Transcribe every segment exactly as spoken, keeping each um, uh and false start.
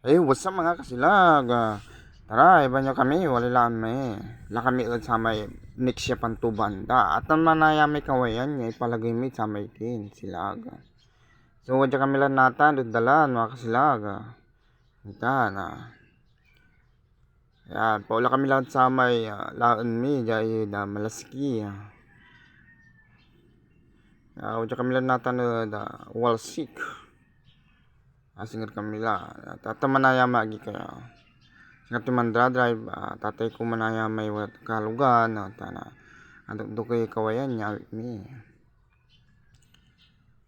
Hey, what's up, mga kasilag? Ah, tara, iban yo kami, wala la kami. La kami ed samay next ya pantuban da. Atan manaya may kawayan ya ipalagey mi samay kin silag. So, wadya kami lan natan ed dalan, mga kasilag. Ita na. Yan, paula kami lan samay, ah, laen mi, diay da Malasiki, ah. Ah, wadya kami lan natan ed, ah, Walsik. Asingger kami la. Tata manaya may agi kayo. Singa ti mandra-drive, ah, tatay ko manaya may wad kalogan, ah, tana. Andokdokey kawayan ya awit mi.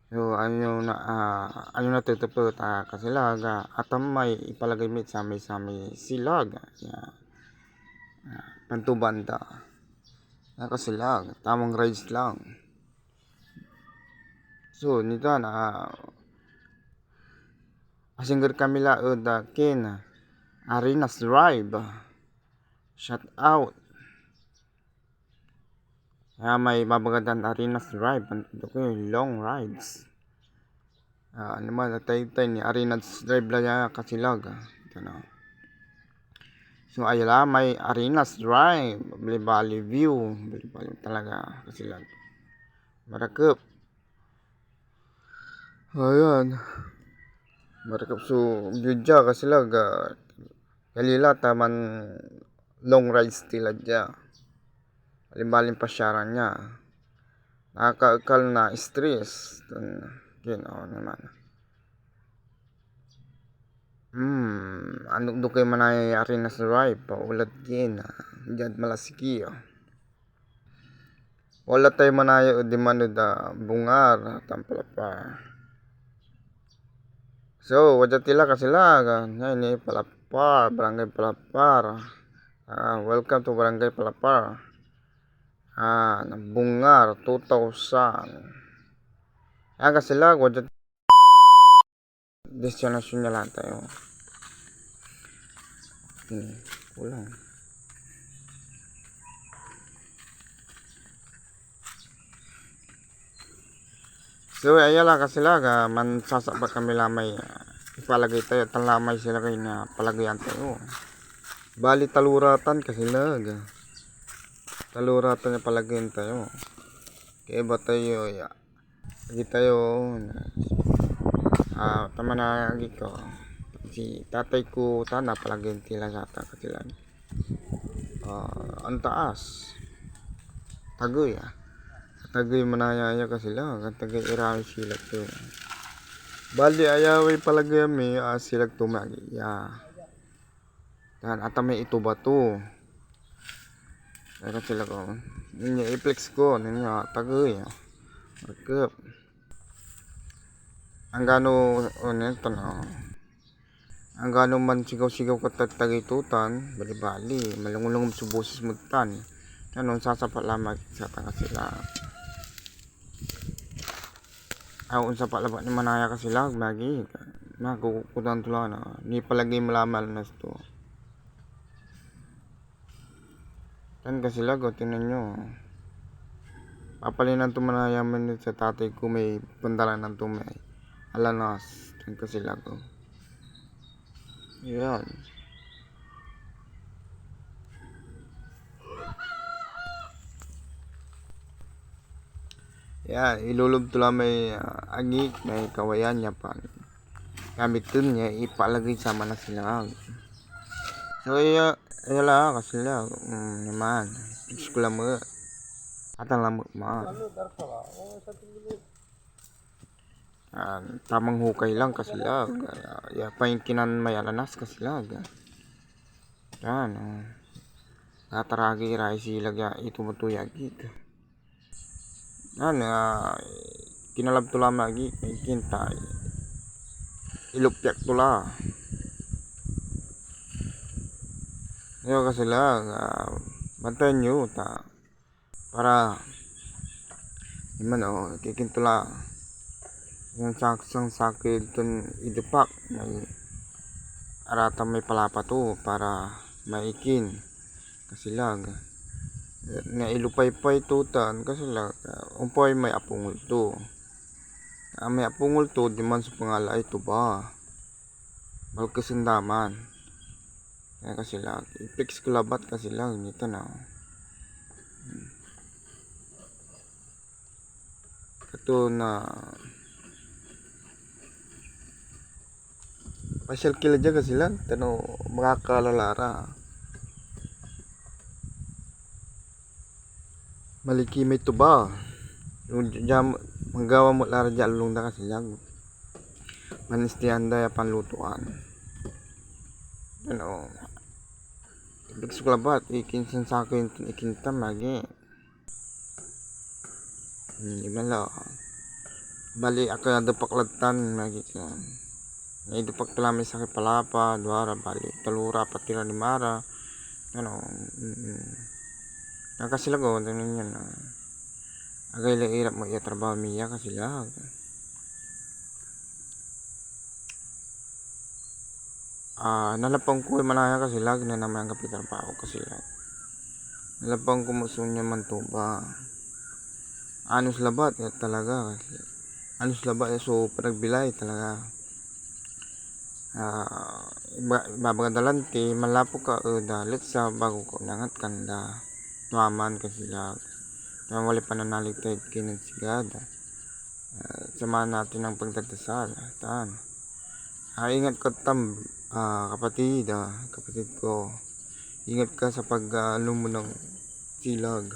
So, anyo na, ah, anyo na tetepet, ah, kasilag, ah, atan may ipalagey mi samay-samay silag, ah, ya, ah, pantuban da. Ah, kasilag, tamang rides lang. So, nita na, ah, asingger kami la ed, ah, kin, ah, Arenas Drive. Shout out. Samay babaga dan Arenas Drive, anto ko yun, long rides. Ah, ano man, taytay ni Arenas Drive la ya, kasilag, ah. Ito na. So, ayala may Arenas Drive, balibali view, balibali talaga, kasilag. Marakep. Ayan. Marakep so view dia, kasilag, ah, kalila ta man long rides ti la dia. Alimbalin pasyaran nia. Nakakaekal na stress. Kin, oh, naman. Hmm, anokdokey manaya ya Arenas Drive, paulad kin, ah, diad Malasiki, oh. Wala tay manaya ed diman ed, ah, Bungar, tan Palapar. So, wadya ti la, kasilag, ah, niay ni Palapar, Barangay Palapar. Ah, welcome to Barangay Palapar. Ah, Bungar, two thousand. Ah, kasilag, wadya destinasyon nia la tayo. Hmm, kulang. So, aya la, kasilag, ah, mansasapat kami la may, ah, ipalagey tayo, tan la may silagey na palageyan tayo. Bali, taloratan, kasilag. Taloratan ya palageyan tayo. Kaiba tayo, ya. Agi tayo, ah, tama na agi ko. Si tatay ko, ta napalagey ti la sa ta, kasilag. Ah, antaas. Tagey, ah. Tagey manaya ya, kasilag. Tagey ira silag to. Bali, aya may palageyan mi, ah, silag to may agi, ya. Yan, ata may ituba to. Pero sila ko, ninya i-flex ko, ninya tagey, ah. Marakep. Anggano, oh, nito na, oh. Anggano man sigaw-sigaw ka tagtagey to tan, bali-bali, malungo-lungom so boses mo tan. Tan, onsasapat lamet sa tanga sila. Aw, onsapat labat ni manaya, kasilag, magi. Makukudan to la na. Nipalagey mo la may alanas to. Tan, kasilag, o, tingnan nyo. Papalinan to manaya man sa tatay ko, may pandalanan to may alanas. Tan, kasilag, o. Yan. Yan, ilulub to la may, ah, agi, may kawayan ya pan. Gamiten ya ipalagey sa manasilag. So, iya, iya la, kasilag, mm, naman. Fix ko lamet. Atan lamet man. Ah, tamang hukay lang, kasilag. Ah, ya, paingkinan may alanas, kasilag. Yan, oh. Tataragi ira isilag ya, ito mo to ya, gig. Yan, ah, kinalab to la may agi, may kintay. Ilupyak to la. Yo, kasilag, ah, bantayan yo, ta. Para, iman, oh, kikinto la. Yan sak-, sang sakey ton idepak, may aratan may palapa to para maikin. Kasilag. Nailupaypay to tan, kasilag, ompaway may apungol to. Ah, may apungol to, diman so pangalaay tuba. Balkesen da man. Kaya kasilag, i-fix ko labat kasilag, natan a. Hmm. Kato na pasyal ki la dia kasilag, ta no makakaalala ra. Maliket may tuba. Yung dia, manggawa met la ra dia along da kasilag. Manistian da ya panlutoan. Ano, ibig so labat, ikinsan sa akin, ikintam lagi. Hmm, iba la. Bali, akaya depak lad tan, lagi ka. Naidepak to la may sakey palapa, duara, bali, talora, pati ra lima ra. Ano, mm, mm. Ang kasilag, oh, tingnan niyo na. Agay la irap mo iya trabaho mi ya kasilag. Ah, nalapan koy manaya kasilag, nen amay anggapoy trabaho kasilag. Nalapan ko met so nia mantuba. Anos labat ya talaga. Anos labat ya so panagbilay talaga. Ah, iba-, ibabaga da lanti, manlapu ka ed, ah, letsa bago ka onangat kan da. Tua man kasilag. Tua walay pananalig tayo kinen sigada. Ah, samahan natin ang pagdadasal. Tan. Ah, ingat ka tam-, ah, kapatid, ah, kapatid ko. Ingat ka sa pag, ah, lumo ng silag.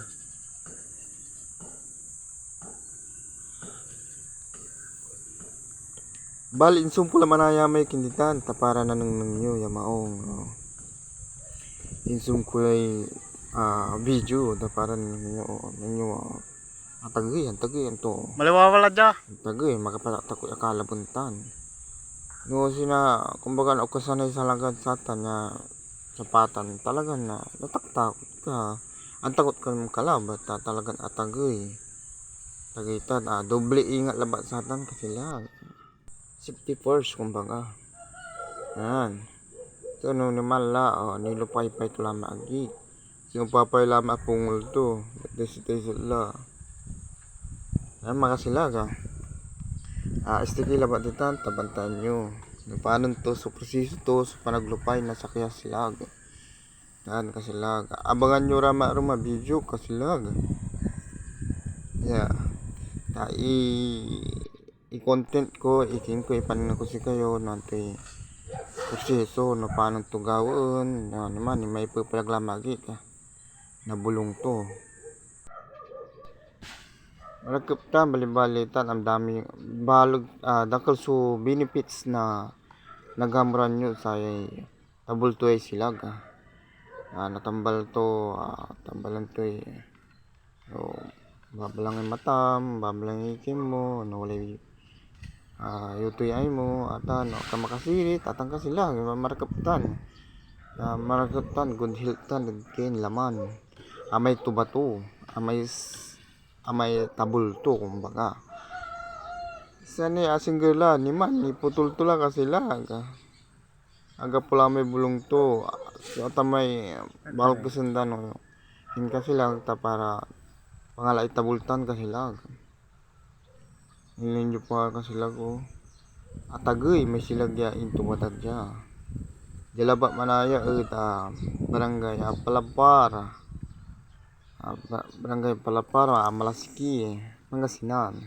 Bali, insum ko la manaya may kinditan, ta para nanengneng yo ya maong, no? Insum koy, ah, video, ta para nanengneng yo, o, nanengneng yo, ah, atagey, atagey, anto? Maliwawa la dia. Atagey, makapatatakot ya kalabentan. No, sina, kumbaga, no, kasanay sa lagad satan ya sapatan, talagan na, nataktakot ka. Antakot ka nen kalabat, ta talagan atagey. Atagey tan, ah, doble ingat labat satan kasilag. Safety first, kumbaga. Yan. So, no, niman la, oh, nilupaypay to la may agik. Sinupapay la may apungol to. Desi-desi la. Yan, makasilag, ah. Ah, istiki labat ditan, ta bantayan yo. No panon to, so proseso to, so panaglupay na sakey a silag. Yan, kasilag. Abangan yo ra ma-, rum a video, kasilag. Yeah. Ta i-, i-content ko, ikin ko, ipanen ko sikayo, no antoy proseso, no panon to gawaen, no, ano man, may pepelag la may agik, ah. Na bulong to. Marakep tan, balibali tan, amdami, baleg, ah, dakel so benefits na nagamuran yo sayay tabol to ay silag, ah. Ah, natambal to, ah, tambalan to ay, so, babalangay matam, babalangay ikim mo, no walay, ah, yutoy ay mo, atan, no, ka makasirit, atan kasilag, ma-, marakep tan. Ah, marakep tan, good health tan, ed kain laman. Amay tuba to, amay s-, amay tabol to, kumbaga. Sa ni asingger la, niman, niputol to la kasilag. Anggapo la may bulong to. So, ata may balkesen da, no? Inkasilag ta para pangalaay tabol tan kasilag. Ilinyo pa kasilag, oh. Atagey, may silag ya intuba da dia. Dia labat manaya et, ah, barangay, ah, Palapar. Ah, ba-, barangay Palapar, ah, Malasiki, Pangasinan.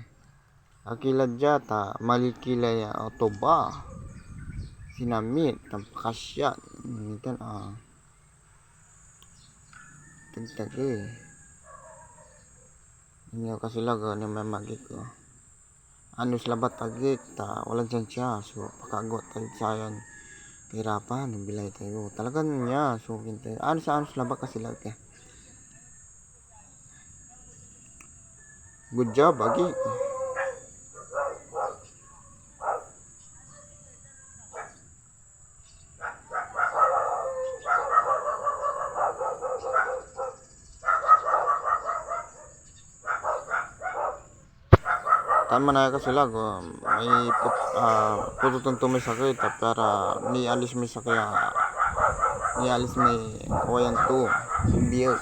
Akila dia ta maliket la ya, ah, tuba. Sinamit, tan pakasyat. Natan, ah. Tagtagey. Inyo kasilag, oh, ni may magik, oh. Anos labat agik, ta walan siansia, so, pakaagwa tayo sayan kahirapan, bilay tayo. Talagan niya, so, kintay. Anos, anos labat kasilag, eh. Good job, agi. Tan manaya kasilag, oh, may put-, ah, putoten to may sakey, ta para nialis may sakey, ah, nialis may kawayan to, biek.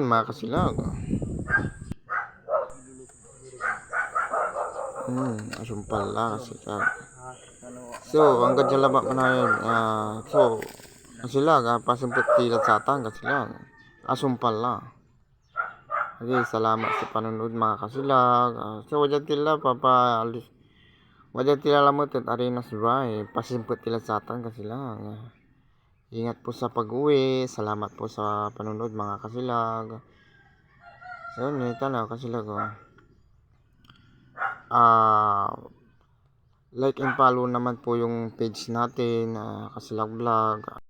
Mga kasilag. Hmm, asumpal la, kasilag. So, anggad ya labat man ay, ah, so, kasilag, ah, pasempet ti lad satan, kasilag. Asumpal la. Okay, salamat sa panonood, mga kasilag. Ah, so, wadia ti la, papa, alis, wadia ti la lamet ed Arenas Drive. Pasempet ti lad satan, kasilag. Ingat po sa pag-uwi. Salamat po sa panonood, mga kasilag. So, yun, yun tala, kasilag, oh. Ah, like and follow naman po yung page natin, ah, Kasilag Vlog.